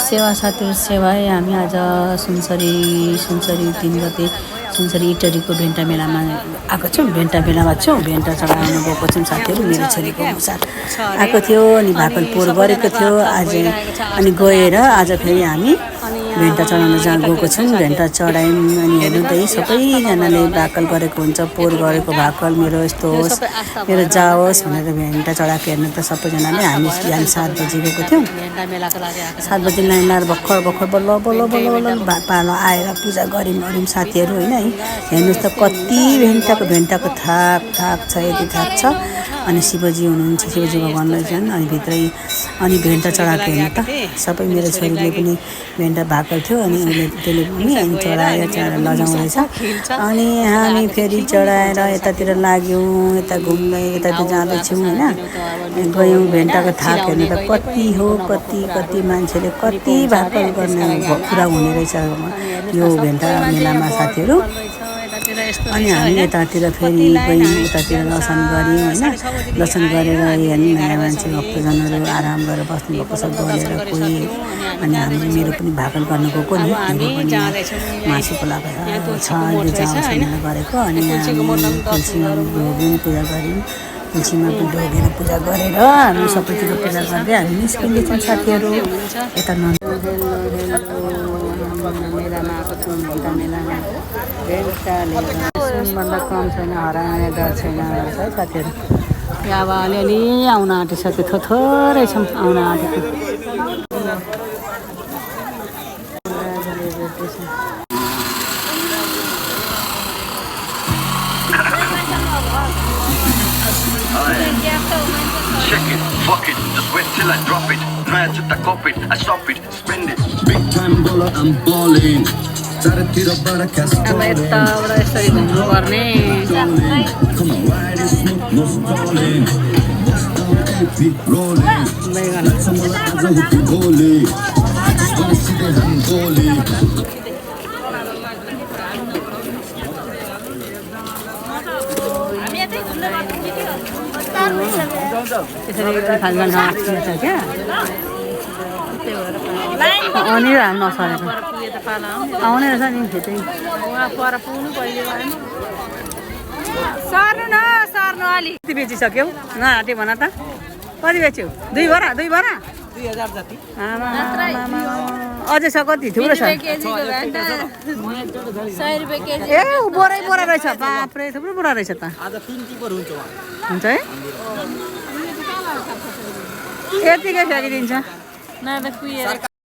सेवा साथीहरू सेवा है। हामी आज सुनसरी 3 गते सुनसरी इटरीको भेन्टा मेलामा आएको छौँ। भेन्टा मेलामा छौँ। भेन्टा चढाउन गएको छौँ साथीहरू। मेरो छोरीको साथ आएको थियो अनि भाकल पोहोर गरेको थियो आज। अनि गएर आज फेरि हामी भेन्टा चढाउन गएको छौँ। भेन्टा चढायौँ अनि हेर्नु त सबैजनाले भाकल गरेको हुन्छ। पोहोर गरेको भाकल मेरो यस्तो होस्, मेरो जाओस् भनेर भेन्टा चढाएको हेर्नु त सबैजनाले। हामी 7 बजी गएको थियौँ। 7 बजी लाइन लाएर भर्खर बल्ल पालो आएर पूजा गऱ्यौँ साथीहरू होइन है। हेर्नुहोस् त कति भेन्टाको थाक छ, यति थाक छ। अनि शिवजी हुनुहुन्छ, शिवजी भगवान रहेछन् अनि भित्रै। अनि भेन्टा चढाएको हेर्नु त सबै। मेरो छोरीले पनि भेन्टा भाकल थियो अनि त्यसले पनि अनि चढाएर लजाउँदैछ। अनि हामी फेरि चढाएर यतातिर लाग्यौँ, यता घुम्दै यतातिर जाँदैछौँ होइन। गयौँ भेन्टाको थाक हेर्नु त कति हो, कति मान्छेले कति भाकल गर्ने पुरा हुने रहेछ यो भेन्टा मेलामा साथीहरू। अनि हामी यतातिर फेरि गयौँ, यतातिर दर्शन गऱ्यौँ होइन। दर्शन गरेर हेर्नु नयाँ मान्छे भक्तजनहरू आराम गरेर बस्नुभएको छ गलेर कोही। अनि हामीले मेरो पनि भाकल गर्न गएको नि, मेरो पनि मासु पलाएको छ जाउँछ गरेको। अनि हामी तुलसीमा ढोग्यौँ, पूजा गऱ्यौँ। तुलसीमा पनि ढोगेर पूजा गरेर हामी सबैतिर पूजा गर्दै हामी निस्किँदैछौँ साथीहरू। यता मेलामा आएको छौँ। भेन्टा मेलामा भेन्टाले सुनभन्दा कम छैन, हराउने डर छैन है साथीहरू। यहाँ अब अलिअलि आउन आँटिसक्यो, थोरै छौँ आउन आँटेको। Check it, fuck it, just wait till I drop it. Mad to the cop it, I stop it, spend it. Big time baller, I'm balling. Tira para cascoling. Come on, ride it smooth, no stalling. Bust down AP, rolling. Let someone as a hoopy goalie. I just wanna see the hand goalie. त्यसरी खालमा नआँटिन्छ क्या। अनि हामी नसरेको आउने रहेछ नि फेरि सर्नु अलि। कति बेचिसक्यौ नआँटे भन त? कति बेच्यौ? 2 भरा 2000 जति। अझै छ कति थुप्रो छ? 100 रुपियाँ केजी। ए बोरा रहेछ, बाफ्रे थुप्रो बोरा रहेछ त। आज 3 टिपर हुन्छ है। यतिकै फ्याँकिदिन्छ।